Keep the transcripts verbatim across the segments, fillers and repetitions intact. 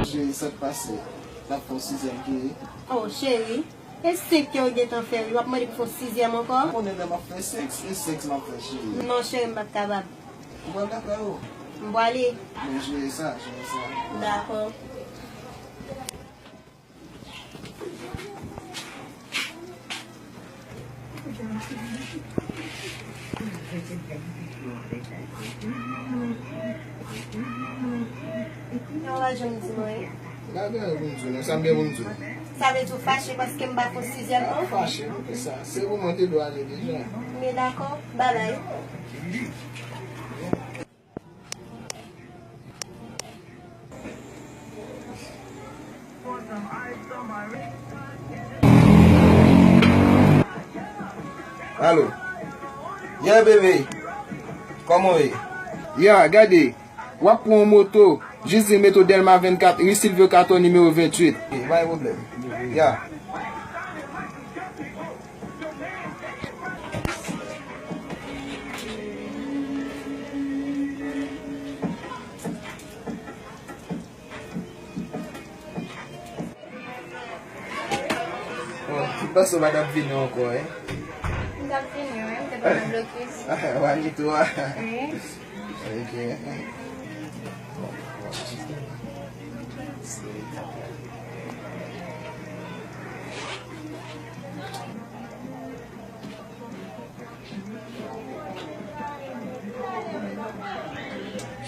Cheri, sa k pase? N ap fè yon sizyèm, cheri. Oh, cheri, e senk ke w gentan fè, wi. W ap mande pou fè yon sizyèm ankò? Ou konnen lè m ap fè sèks, e sèks m ap fè, cheri. Non, cheri, m p ap kapab. Ou pral lakay ou? M prale. Men jere sa, jere sa. Dakò. Yon lè jan m di mwen. Gade pou m di w, non, sa m gen pou m di w. Sa vle di w fache paske m pa fè sizyèm, non? Pa fache, non, ki sa? Se pou mwen te dwe ale deja. Men dakò, babay. Alo. Yeah, bebe. Kòman w ye? Yeah, gade. W ap pran yon moto, jis di l mete w Dèlma vennkat, ri Silvyo Kato, nimewo venntuit. Ok, pa gen pwoblèm. Yeah. Bon, m panse w pa t ap vini ankò, en. M t ap vini, wi, m te pran nan blokis. Ah, Juanito a. Wi. Ok.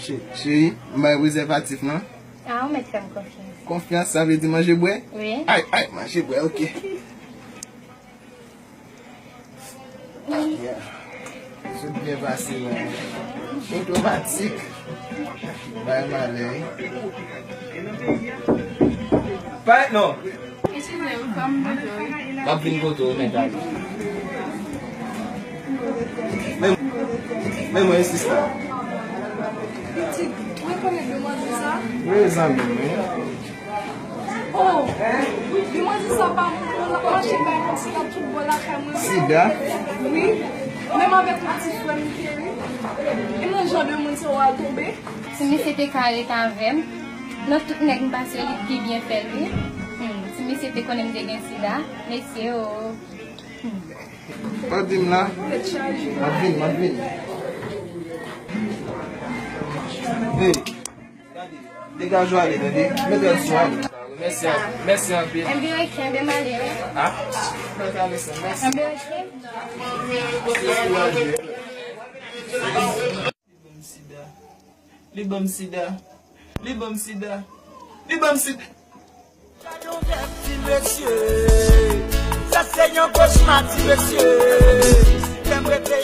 Che-, cheri, m bay prezèvatif lan. Ah, ou mèt fè m konfyans. Konfyans, sa vle di manje bwè? Wi. Ay, ay, manje bwè, ok. Yeah. Tout byen pase, man. Otomatik. Bay malè, wi. Parèt non. M ap vin kote w, men gade. Men, men mwen, sista. Pitit, ou rekonèt demwazèl sa? Wi, zanmi m, wi. Oh, demwazèl sa pa bon, l ap mache bay moun sida tout bò lakay mwen. Sida? Wi, menm avèk yon ti frè m li te, wi. E nan jan de moun sa w al tonbe? Si misye te ka ret avè m, nan tout nèg m pase yo, li t pi byen fè l, wi. Hmm, si misye te konnen m te gen sida, mesye o. Hmm. Pa di m la. M ap vin, m ap vin. Hey. Degaje w ale, tande? Mete l sou ale. Mèsi an-, mèsi anpil. Enben, ok, enben, m ale, wi. Ah? Mèsi. Enben, ok. Li ban m sida. Li ban m sida. Li ban m sida. Li ban m sida. Gade yon rèv, ti mesye. Sa se yon kochma, ti mesye. Lè m rete